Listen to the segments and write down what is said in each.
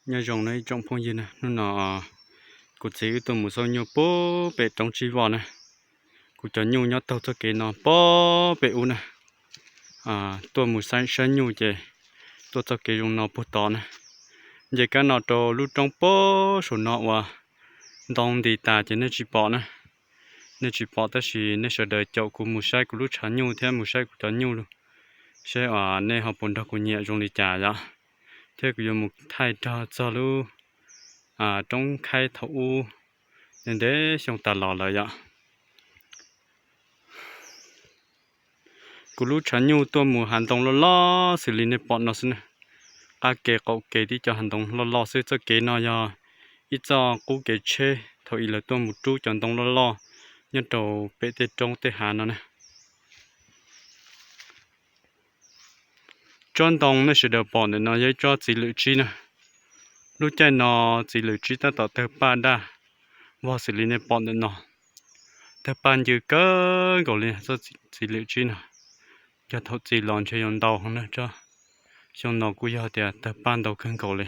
Nyob zoo na ib tsoom phooj ywg na, hnub no kuv txiv wb tuaj mus xauj nyuj puag pem roob tsib voj na. Kuv cov nyuj nyob taug txoj kev no puag pem ub na. Tuaj mus saib nyuj ces tuaj txoj kev zoo no puag tod na. Nce kab no rau lub roob puag saum no uas ntoo nti tas ces nej tsis pom na. Nej tsis pom tab sis nej sawv daws caum kuv mus saib kuv lub tshav nyuj thiab mus saib kuv cov nyuj seb nej ho puas nrog kuv nyiam zoo li cas yom. Thiab kuv yuav mus thaij rog txog lub roob khaib thaum ub ntev xyoo tas los lawm yom. Kuv lub tshav nyuj tuaj mus hav ntoo loj loj xws li nej pom no xwb na. Qab ke qaum ke tib co hav ntoo loj loj xwb. Txoj kev no yog ib txoj qub kev tsheb thaum ub lawv tuaj mus rub cov ntoo loj loj nyob rau pem tej roob tej hav no na. Tsob ntoo nej sawv daws pom ntawm no yog ib tsob txiv lwm tsib na. Lub caij no txiv lwm tsib tab tom tawg paj daj vog xws li nej pom ntawm no. Tawg paj ncw kawg nkaus li tsob txiv lwm tsib no. Yog thaum txiv los ntshe yuav ntau heev na, xyoo no kuj yog tias tawg paj ntau kawg nkaus li.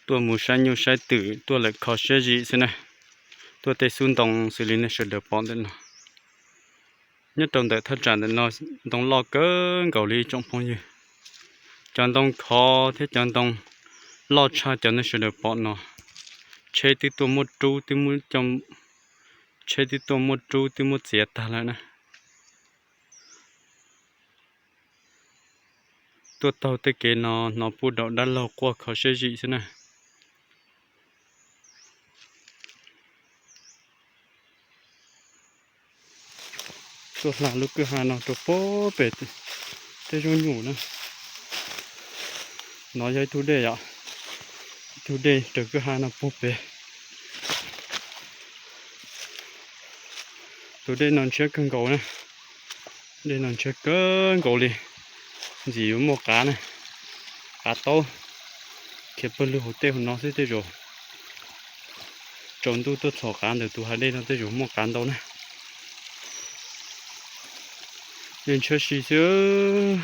Tuaj mus saib nyuj saib twm tuaj lawm kho siab zim xwb na. Tuaj tej xub ntoo xws li nej sawv daws pom ntawm no. Nyob rau ntawm thaj tsam ntawm no ntoo loj kawg nkaus li ib tsoom phooj ywg. Cov ntoo khov thiab cov ntoo loj tshaj cov nej sawv daws pom no. Tsheb twb tuaj muab rub, tsheb twb tuaj muab rub twb muab txiav tag lawm na. Tuaj taug tej kev no hnov puj daum dab laug quaj kho siab zim xwb na. Tuaj hla lub kwj ha no rau puag pem tej zaub nyum na. No yog ib tug dej yom, ib tug dej raws kwj ha no puag pem. Tus dej no ntshiab kawg nkaus na, dej no ntshiab kawg nkaus li. Ntxim yuav muaj qav na, qav taub, khiav pawg lug hauv tej hauv no xwb tej zaum tsaus ntuj tuaj txhom qav ntawm tus hav dej no tej zaum muaj qav ntau na. Dej ntshiab si xwb.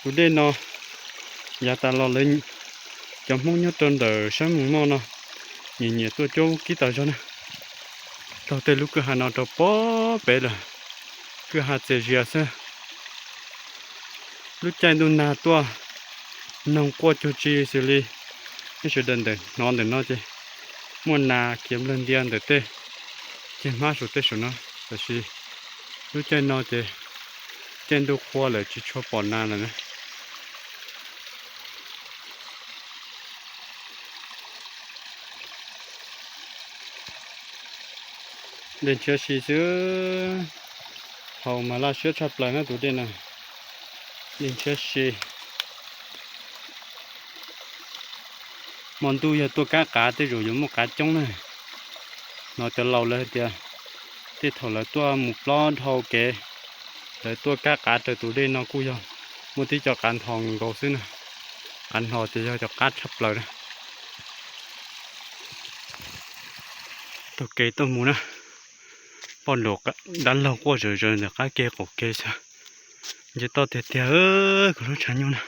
Tus dej no yav tas los lawv cov Hmoob nyob rau ntawm sab Moos Moj no nyiam nyiam tuaj cuab kib tas zog na. Taug tej lub kwj ha no rau puag pem lawm, kwj ha txias zias xwb. Lub caij ntuj nag tuaj noog quaj cuag tsi xws li nej sawv daws ntawm hnov ntawm no ces muaj nas khiav nplawg ntia ntawm tej ceg hmab saum tej saum no, tab sis lub caij no ces caij ntuj qhua lawm tsis tshua pom nas lawm na. Dej ntshiab si xwb, haus mas laj siab tshaj plaws na tus dej no. Dej ntshiab si. Hmo ntuj yog tuaj kab qav tej zaum yuav muaj qav coob na. Hnov cov laus lawv hais tias tej thaum lawv tuaj mus plob dhau kev, lawv tuaj kab qav raws tus dej no kuj yog muaj tib co qav nthos nkaus xwb na. Qav nthos ces yog cov qab tshaj plaws na. Taug kev tuaj mus na, poj nraum dab laug quaj zawv zawv ntawm qab kev qaum kev xwb. Nce toj tiag tiag, kuv lub tshav nyuj na.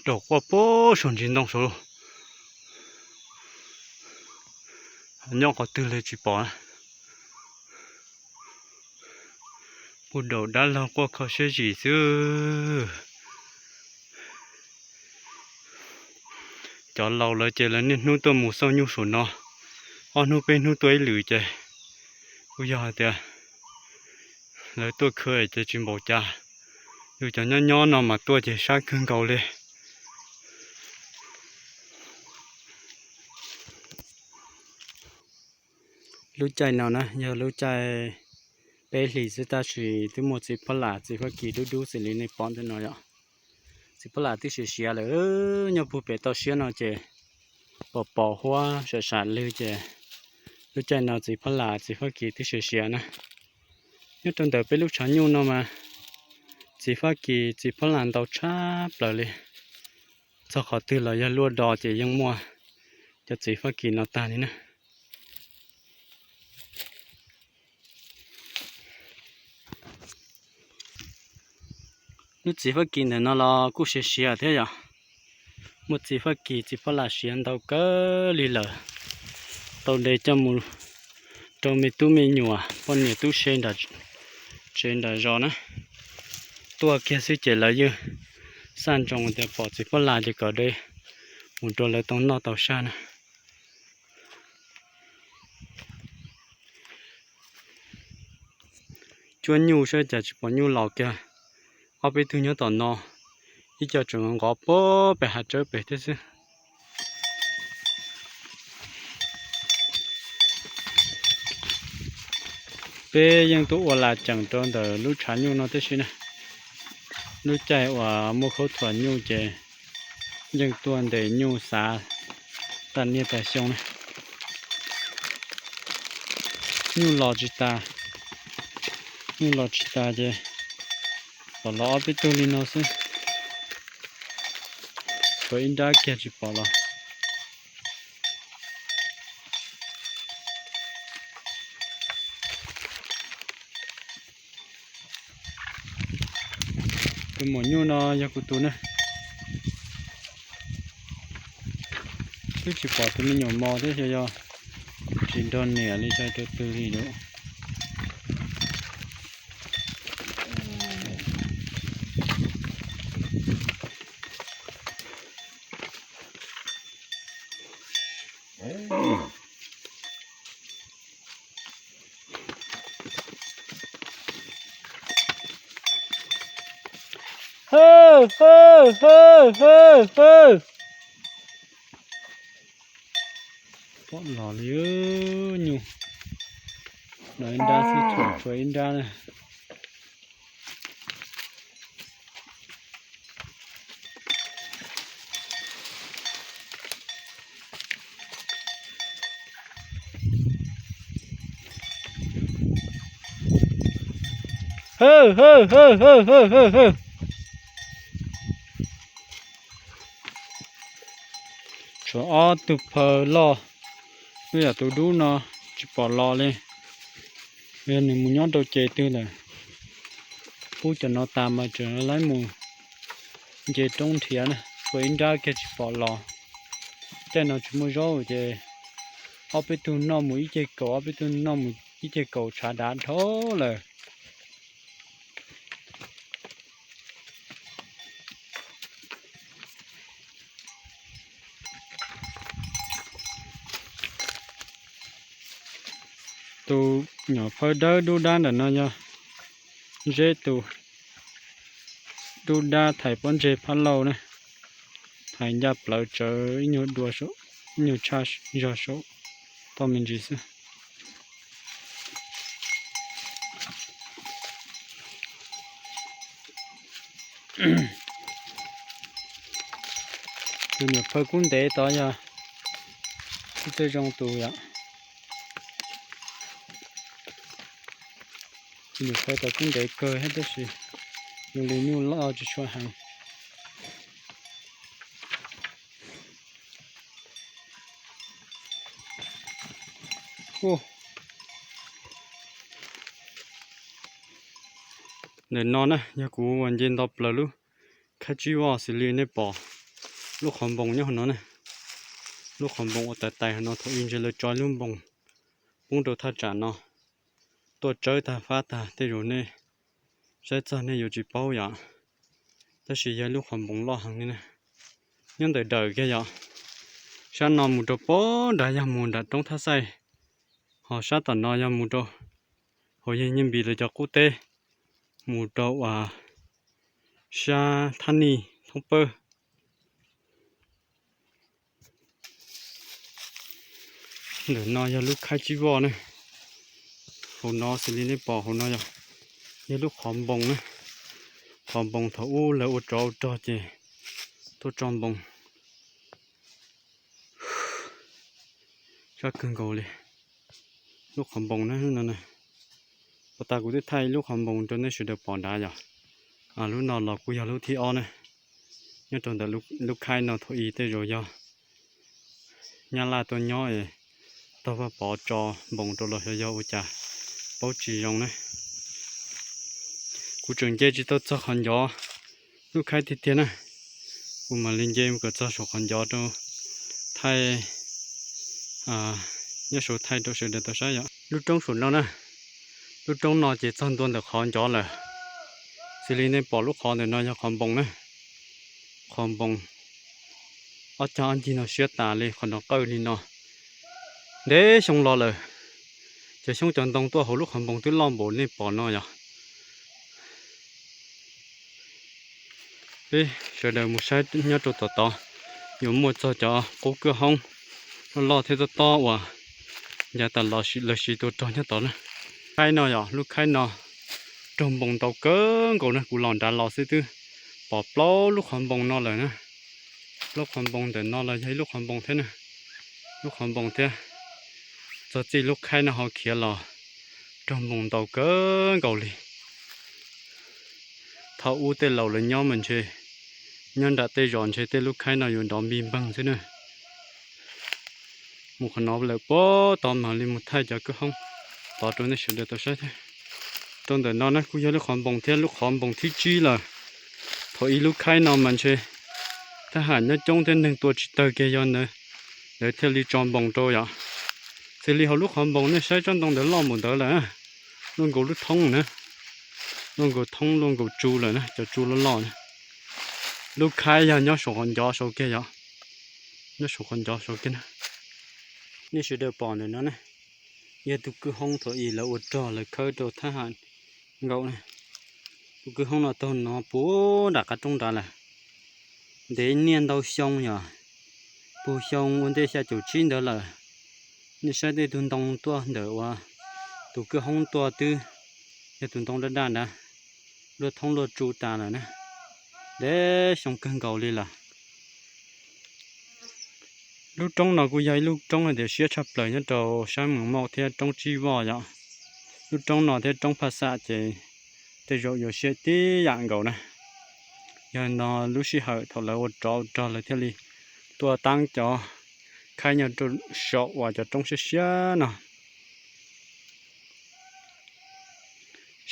Raug quaj puag saum ntsis ntoo saud, nyob qhov twg li tsis pom. Puag nraum dab laug quaj kho siab zim xwb. Cov laus lawv ces lawv niaj hnub tuaj mus xauj nyuj saum no, ob hnub peb hnub tuaj ib lwm ces kuj yog hais tias lawv tuaj khw ces tsis npaum cas. Yus cov nyob nyob no mas tuaj ces sab kawg nkaus li. Lub caij no na yog lub caij peb hlis xwb tab sis twb muaj txiv phab lam txiv Fab Kis dub dub xws li nej pom ntawm no yom. Txiv phab lam twb siav siav lawm, nyob puag pem toj siab no ces pos pos huab sam sam lwg ces lub caij no txiv phab lam txiv Fab Kis twb siav siav na. Nyob rau ntawm peb lub tshav nyuj no mas txiv Fab Kis txiv phab lam ntau tshaj plaws li. txog qhov twg los yog luaj do ces yeej muaj cov txiv Fab Kis no tag li na. Lub txiv Fab Kis ntawm no los kuj siav siav thiab yom. Muaj txiv Fab Kis txiv phab las siav ntau kawg li lawm. Tau de coj mus rau me tub me nyuam poj niam tub se nram tsev nram zos na. Tuaj kiag xwb ces lawv yeej xaj ntsoov tias pom txiv phab las ces kom de mus rau lawv tau noj tau saj na. Cuab nyuj saib cas tsis pom nyuj los kiag. Ob peb tug nyob tom no, ib co tseem nqov pem hav tsawb pem thiab xwb. Peb yeej tuaj ua las ceem rau ntawm lub tshav nyuj no tib si na. Lub caij uas muaj khaub thuas nyuj ces yeej tuaj ntes nyuj xav tag niaj tag xyoo na. Nyuj los tsis tas, nyuj los tsis tas ces pom los ob peb tug li no xwb. Tshuav ib nrab kiag tsis pom los. Tus maum nyuj no yog kuv tus na. Twb tsis pom tus me nyuam mos thiab xyov yog tsis nrog niam li cas rau twg li lawm. Hawj, hawj, hawj, hawj, hawj. Pom los li nyuj. Los ib nrab xwb, tshuav ib nrab na. Hawj, hawj, hawj, hawj, hawj, hawj, hawj. Tshuav ob tug phaw loj, ib yam tus dub no tsis pom los li. Yog nws mus nyob rau ces twg lawm. Pub cov no tas mas tseem laib mus nce roob nrhiav na, tshuav ib nrab kiag tsis pom los. Caij no tsis muaj zaub ces ob peb tug noj mus ib ceg kaum, ob peb tug noj mus ib ceg kaum tshav dav dhau lawm. Tus nyuam phawj dawb dub dab ntawm no yog Zeb tus dub dab thaiv pob ntseg phab lauj na, thaiv ncaj plawv tsawv ib nyuag dua saum, ib nyuag tshaj zog saum toj me ntsis xwb. Tus nyuam phawj kub ntev tod yog ib tug zoo tus yom. Tus nyuam phawj tod kub ntev kawg thiab tab sis zoo li nyuj loj tsis tshua heev. Ntawm no na yog kuv uas nce nto plaws lub khab tsib voj xws li nej pom lub qhov npoos nyob hauv no na. Lub qhov npoos uas tais tais hauv no thaum ub ntshe lawv tso ib lub npoos poob rau thaj tsam no, tuaj tsawb tag fab tag tej zaum nej saib txog nej yuav tsis paub yom. Tab sis yog lub qhov npoos loj heev li na. Nyob ntawm dawm kiag yom. Sab no mus rau pem nrad yog mus nram roob Thaj Xaij, ho sab tom no yog mus rau hauv yawg Nyiaj Npis lawv cov qub teb, mus rau uas sab Thaj Nij thoob pawg. Ntawm no yog lub khab tsib voj na. Hauv no xws li nej pom hauv no yog, yog lub qhov npoos na. Qhov npoos thaum ub lawv ua tsov ua rog ces tuaj tso npoos. Sab kawg nkaus li. Lub qhov npoos na, lub no na. Puag ta kuv twb thaij lub qhov npoos rau nej sawv daws pom nrad yom. Lub no los kuj yog lub thib ob na. nyob rau ntawm lub khaib no thaum ub tej zaum yog Nyab Laj tuaj nyob es taug Vaj Pov tso npoos rau los xyov yog ua cas paub tsis zoo na. Kuv tseem nce tsis tau txog qhov ncov lub khaib tiag tiag na. Kuv mam li nce mus kom txog saum qhov ncov rau thaij, nyob saum thaij rau sawv daws tau saib yom. Lub roob saum no na, lub roob no ces txog ntua ntawm qhov ncov lawm. Xws li nej pom lub qhov ntawm no yog qhov npoos na. Qhov npoos ob cag ob ncig no siab tas li, qhov no qawj li no ntev xyoo los lawm. Cov xyoob cov ntoo tuaj hauv lub qhov npoos twb loj npaum nej pom no yom. Peb sawv daws mus saib nyob rau tom tod, yuav muaj txog cov qub kwj hoob loj loj thiab tob tob uas ncav tas los lawv siv tua rog nyob tod na. Khaib no yom, lub khaib no raug npoos ntau kawg nkaus na, kuv los nrad los xwb twb pom plaub lub qhov npoos no lawm na. Lub qhov npoos ntawm no los yog ib lub qhov npoos thiab na, lub qhov npoos thiab. Txog txij lub khaib no ho khiav los raug npoos ntau kawg nkaus li. Thaum ub tej laus lawv nyob mas ntshe nyob nram tej zos ntshe tej lub khaib no yuav nrov npig npeeg xwb na. Mus qhov no lawm puag tod mam li mus thaij cov kwj hoob tod rau nej sawv daws tau saib thiab. Rau ntawm no na kuj yog lub qhov npoos thiab, lub qhov npoos thib tsib lawm. Thaum ub lub khaib no mas ntshe thab ham nyob coob thiab neeg tua tsis tawg kiag yog ntawd lawv thiaj li tso npoos rau yom. Xws li hauv lub qhov npoos nej saib tsob ntoo ntawd loj npaum ntawd lawm, luaj nkaus lub thoob na, luaj nkaus thoob luaj nkaus tsu lawm na, cov tsu loj loj na. Lub khaib yog nyob saum qhov ncov saud kiag yom, nyob saum qhov ncov saud kiag na. Nej sawv daws pom ntawm no na, yog tus kwj hoob thaum ub lawv ua rog lawv khawb rau thab ham nkaum na. Tus kwj hoob no taug no puag nram qab roob nrad lawm, ntev niaj ntau xyoo yom, puag xyoo ua ntej xya caum tsib ntawd lawm. Nej saib tej tug ntoo tuaj ntawm uas tus kwj hoob tuaj twb yog tus ntoo daj daj nrad, luaj thoob luaj tsu tas lawm na, ntev xyoo kawg nkaus li lawm. Lub roob no kuj yog ib lub roob hais tias siab tshaj plaws nyob rau sab Moos Mauj thiab roob Tsib Voj yom. Lub roob no thiab roob Phaj Xam ces tej zaum yuav siab tib yam nkaus na. Yog no lub sij hawm thaum lawv ua rov ua rog lawv thiaj li tuaj tab cov khaib nyob rau saum uas cov roob siab siab no.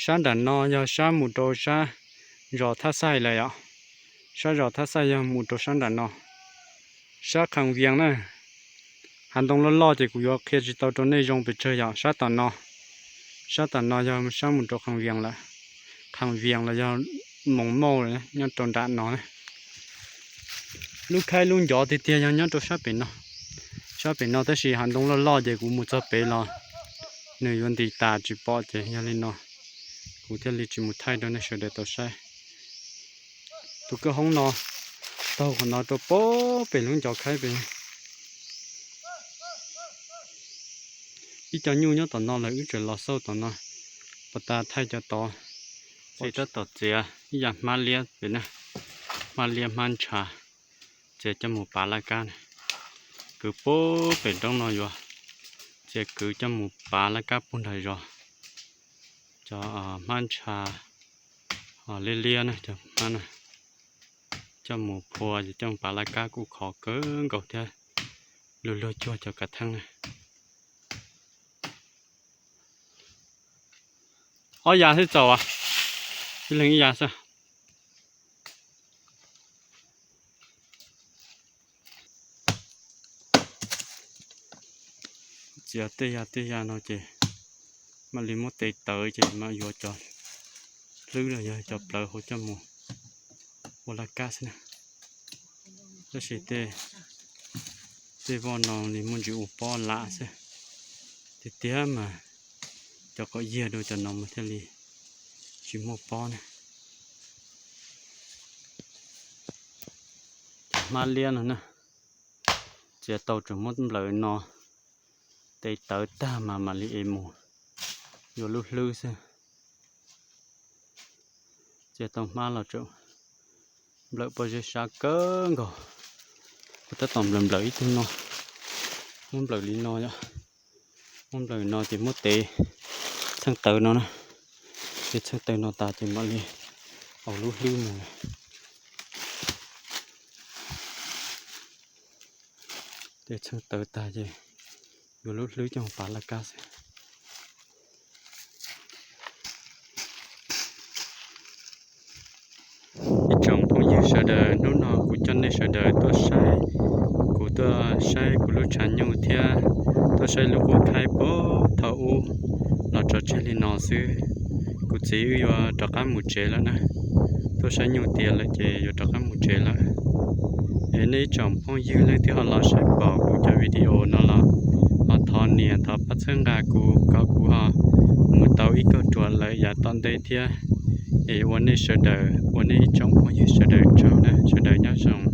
Sab nram no yog sab mus rau sab zos Thab Xaij lawm yom. Sab zos Thab Xaij yog mus rau sab nram no, sab Kham Vias na. Hav ntoo loj loj ces kuv yuav qhia tsis tau rau nej zoo pes tsawg yom. Sab tom no, sab tom no yog sab mus rau Kham Vias lawm. Kham Vias los yog Moos Mauj nyob rau nram no na. Lub khaib lub ncov tiag tiag yog nyob rau sab pem no, sab pem no tab sis hav ntoo loj loj ces kuv mus txog pem los nws yuav nti tas tsis pom ces yog li no kuv thiaj li tsis mus thaij rau nej sawv daws tau saib. Tus kwj hoob no taug qhov no rau puag pem lub ncov khaib pem. Ib co nyuj nyob tom no lawm wb tseem los xauj tom no, puas tas thaij cov tod. Ces tab tom txiav ib yam hmab liab pem na, hmab liab hmab ntsha, txiav coj mus pav laj kab na. Kwv puag pem roob no yuav txiav kwv coj mus pav laj kab puag nram zos. Cov hmab ntsha liab liab na, cov hmab no coj mus phua ces coj mus pav laj kab kuj khov kawg nkaus thiab, luag luag cuag cov kav theej na. Ob yav xwb txaus as, ib leeg ib yav xwb. Txiav tej yav tej yav no ces mam li muab tes tawv ces mam yuav cov hlwb los yog cov plawv hauv coj mus ua laj kab xwb na. Tab sis tej, tej voj no nws muaj ntsis ua pob lam xwb, tiag tiag mas cov kom yiag dua cov no mas thiaj li tsis muaj pob na. Cov hmab liab no na, txiav tau tseem muab nplawm no tes tawv tag mas mam li es mus yuav lub hlwb xwb. Txiav tau hmab los tseem nplawm pob zeb sab kawg nkaus. Kuv tab tom nplawm nplawm ib tug no, muab nplawm li no yom. Muab nplawm no ces muab tev txheej tawv no na, tev txheej tawv no tas ces mam li aus lub hlwb mus. Dej txheej tawv tag ces yuav lub hlwb coj pav laj kab xwb. Ib tsoom phooj ywg sawv daws, hnub no kuv coj nej sawv daws tuaj saib, kuv tuaj saib kuv lub tshav nyuj thiab tuaj saib lub qub khaib puag thaum ub los tso tseg li no xwb. Kuv txiv wb yuav rov qab mus tsev lawm na. Tuaj saib nyuj tiav lawm ces yuav rov qab mus tsev lawm. Es nej ib tsoom phooj ywg leej twg ho los saib pom kuv cov video no los ho thov nias thov pab txhawb nqa kuv kom kuv ho mus tau ib kauj ruam lawm yav tom ntej thiab. Es ua nej sawv daws, ua nej ib tsoom phooj ywg sawv daws tsaug na, sawv daws nyob zoo.